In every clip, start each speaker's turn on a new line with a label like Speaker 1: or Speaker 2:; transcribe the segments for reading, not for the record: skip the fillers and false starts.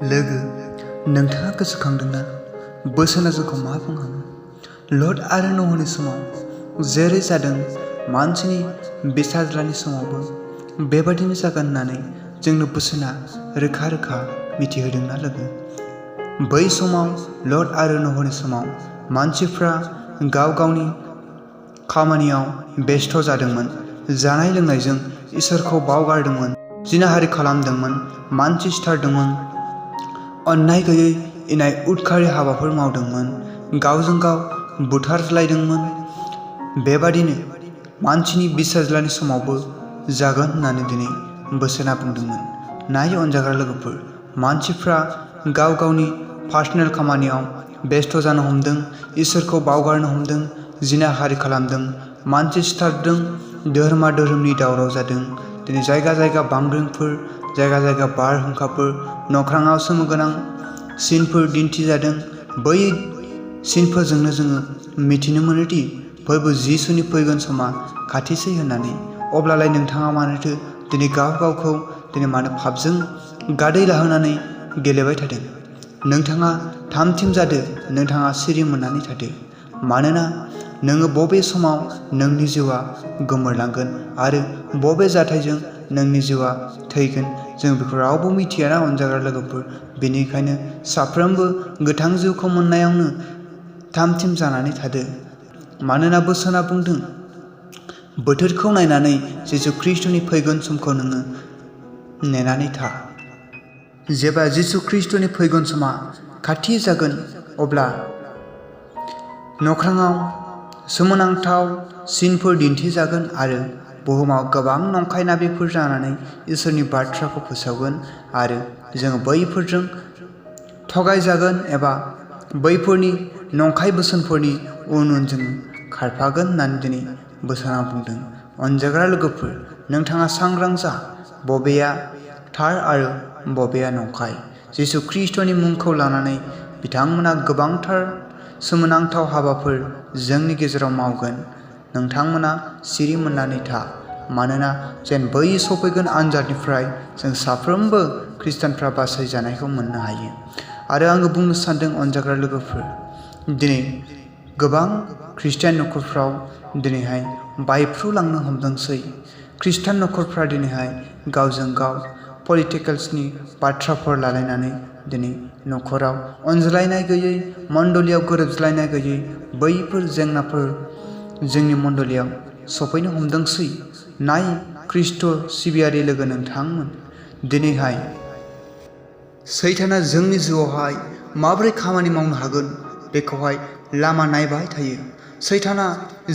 Speaker 1: लोगो, नोंथाङा गोसोखांदोंना बोसोना जोंखौ मा बुंहाङो? लट आरो नहनि समाव जेरै जादों मानसिनि बिसाज्लानि समावबो बेबादिनो जागोन होननानै जोंनो बोसोना रोखा रोखा मिथिहोदोंना लोगो? बै समाव लट आरो नहनि समाव मानसिफ्रा गाव गावनि खामानियाव बेस्थ' जादोंमोन, जानाय लोंनायजों इसोरखौ बावगारदोंमोन, जिनाहारि खालामदोंमोन, मानसि सिथारदोंमोन, अननाय गैयै इनाय उदखारि हाबाफोर मावदोंमोन, गावजों गाव बुथारलायदोंमोन। बेबादिनो मानसिनि बिसाज्लानि समावबो जागोन होननानै दिनै बोसोना बुंदोंमोन। नाय अनजाग्रा लोगोफोर, मानसिफ्रा गाव गावनि पार्सनेल खामानियाव बेस्थ' जानो हमदों, इसोरखौ बावगारनो हमदों, जिनाहारि खालामदों, मानसि सिथारदों, धोरोमा धोरोमनि दावराव जादों। दिनै जायगा जायगा बांग्रिंफोर, जायगा जायगा बारहुंखाफोर, नख्राङाव सोमोगोनां सिनफोर दिन्थिजादों। बै सिनफोरजोंनो जोङो मिथिनो मोनोदि फोरबो जिसुनि फैगोन समा खाथिसै होननानै। अब्लालाय नोंथाङा मानोथो दिनै गाव गावखौ दिनै मानो पापजों गादै लाहोनानै गेलेबाय थादों? नोंथाङा थामथिम जादो, नोंथाङा सिरि मोननानै थादो। मानोना नोङो बबे समाव नोंनि जिउआ गोमोरलांगोन आरो बबे जाथायजों नोंनि जिउआ थैगोन जों बेखौ रावबो मिथियाना अनजाग्रा लोगोफोर। बेनिखायनो साफ्रोमबो गोथां जिउखौ मोननायावनो थामथिम जानानै थादो। मानोना बोसोना बुंदों, बोथोरखौ नायनानै जिसु ख्रीष्टनि फैगोन समखौ नोङो नेनानै था। जेब्ला जिसु ख्रीष्टनि फैगोन समा खाथि जागोन, अब्ला नख्राङाव सोमोनांथाव सिनफोर दिन्थिजागोन आरो बुहुमाव गोबां नंखाय नाबिफोर जानानै इसोरनि बाथ्राखौ फोसावगोन आरो जोङो बैफोरजों थगायजागोन एबा बैफोरनि नंखाय बोसोनफोरनि उन उन जोङो खारफागोन होननानै दिनै बोसोना बुंदों। अनजाग्रा लोगोफोर, नोंथाङा सांग्रां जा, बबेया थार आरो बबेया नंखाय। जिसु ख्रीष्टनि मुंखौ लानानै बिथांमोना गोबांथार सोमोनांथाव हाबाफोर जोंनि गेजेराव मावगोन। नोंथांमोना सिरि मोननानै था, मानोना जेन बै सफैगोन आनजादनिफ्राय जों साफ्रोमबो खृष्टानफ्रा बासायजानायखौ मोननो हायो। आरो आङो बुंनो सानदों अनजाग्रा लोगोफोर, दिनै गोबां खृष्टान नखरफ्राव दिनैहाय बायफ्रुलांनो हमदोंसै। खृष्टान नखरफ्रा दिनैहाय गावजों गाव पलिटिकेल्सनि बाथ्राफोर लालायनानै दिनै नखराव अनज्लायनाय गैयै, मण्डलियाव गोरोबज्लायनाय गैयै बैफोर जेंनाफोर जोंनि मण्डलियाव सफैनो हमदोंसै। नाय खृष्ट सिबियारि लोगो नोंथांमोन, दिनैहाय सैताना जोंनि जिउआवहाय माबोरै खामानि मावनो हागोन बेखौहाय लामा नायबाय थायो। सैताना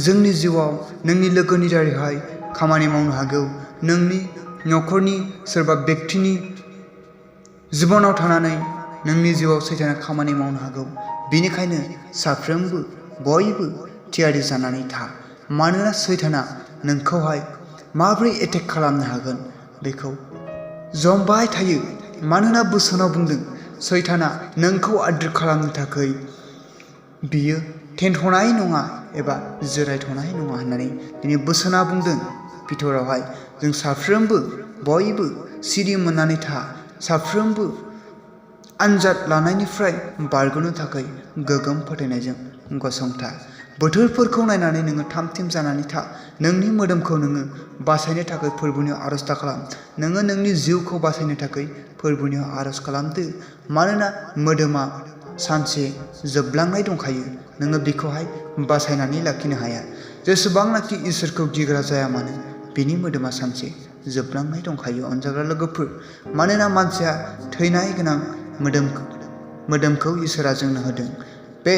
Speaker 1: जोंनि जिउआव नोंनि लोगोनि दारैहाय खामानि मावनो हागौ, नोंनि नखरनि सोरबा बेक्तिनि जिबनाव थानानै नोंनि जिउआव सैताना खामानि मावनो हागौ। बेनिखायनो साफ्रोमबो बयबो थियारि जानानै था। मानोना सैताना नोंखौहाय माबोरै एटेक खालामनो हागोन बेखौ जमबाय थायो। मानोना बोसोनाव बुंदों, सैताना नोंखौ आद्रि खालामनो थाखाय बियो थेनथ'नाय नङा एबा जिरायथ'नाय नङा होननानै दिनै बोसोना बुंदों। बिथोरावहाय जों साफ्रोमबो बयबो सिरि मोननानै था, साफ्रोमबो आनजाद लानायनिफ्राय बारग'नो थाखाय गोगोम फोथायनायजों गसंथा। बोथोरफोरखौ नायनानै नोङो थामथिम जानानै था। नोंनि मोदोमखौ नोङो बासायनो थाखाय फोरबोनियाव आर'ज खालाम। नोङो नोंनि जिउखौ बासायनो थाखाय फोरबोनियाव आर'ज खालामदो। मानोना मोदोमा सानसे जोबलांनाय दंखायो, नोङो बेखौहाय बासायनानै लाखिनो हाया। जेसेबांनाखि इसोरखौ गिग्रा जाया मानो, बिनि मोदोमा सानसे जोबलांनाय दंखायो अनजाग्रा लोगोफोर। मानोना मानसिया थैनाय गोनां मोदोमखौ इसोरा जोंनो होदों। बे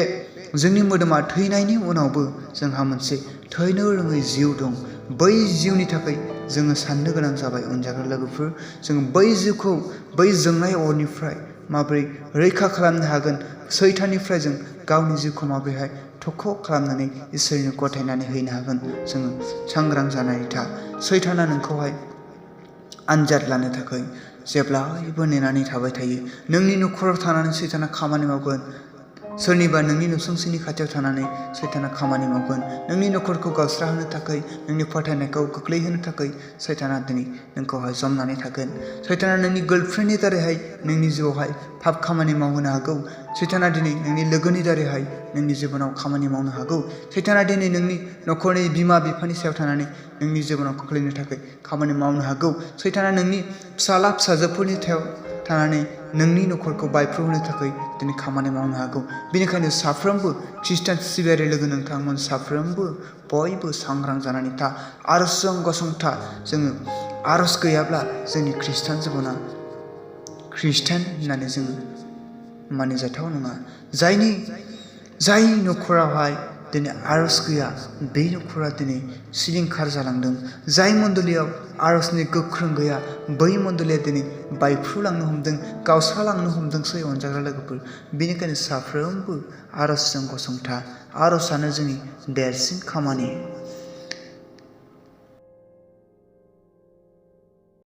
Speaker 1: जोंनि मोदोमा थैनायनि उनावबो जोंहा मोनसे थैनो रोङै जिउ दं। बै जिउनि थाखाय जोङो साननो गोनां जाबाय अनजाग्रा लोगोफोर। जों बै जिउखौ बै जोंनाय अरनिफ्राय माबोरै रैखा खालामनो हागोन, सैताननिफ्राय जों गावनि जिउखौ माबोरैहाय थख' खालामनानै इसोरनो गथायनानै हैनो हागोन, जोङो सांग्रां जानानै था। सैताना नोंखौहाय आनजाद लानो थाखाय जेब्लायबो नेनानै थाबाय थायो। नोंनि नखराव थानानै सैताना खामानि मावगोन। सोरनिबा नोंनि नसुंसेनि खाथियाव थानानै सैताना खामानि मावगोन। नोंनि नखरखौ गावस्राहोनो थाखाय, नोंनि फोथायनायखौ गोग्लैहोनो थाखाय सैताना दिनै नोंखौहाय जमनानै थागोन। सैताना नोंनि गार्लफ्रेन्डनि दारैहाय नोंनि जिउआवहाय पाप खामानि मावहोनो हागौ। सैताना दिनै नोंनि लोगोनि दारैहाय नोंनि जिबनाव खामानि मावनो हागौ। सैताना दिनै नोंनि नखरनि बिमा बिफानि सायाव थानानै नोंनि जिबनाव खोख्लैनो थाखाय खामानि मावनो हागौ। सैताना नोंनि फिसाला फिसाजोफोरनि सायाव थानानै नोंनि नखरखौ बायफ्रुहोनो थाखाय दिनै खामानि मावनो हागौ। बेनिखायनो साफ्रोमबो खृष्टान सिबियारि लोगो नोंथांमोन साफ्रोमबो बयबो सांग्रां जानानै था, आरजजों गसंथा। जोङो आरज गैयाब्ला जोंनि खृष्टान जिबना खृष्टान होननानै जोङो मानिजाथाव नङा। जाय नखरावहाय दिनै आरज गैया, बे नखरा दिनै सिलिंखार जालांदों। जाय मण्डलीयाव आरजनि गोख्रों गैया, बै मण्डलीया दिनै बायफ्रुलांनो हमदों, गावस्रालांनो हमदोंसै अनजाग्रा लोगोफोर। बेनिखायनो साफ्रोमबो आरजजों गसंथा। आरजआनो जोंनि देरसिन खामानि।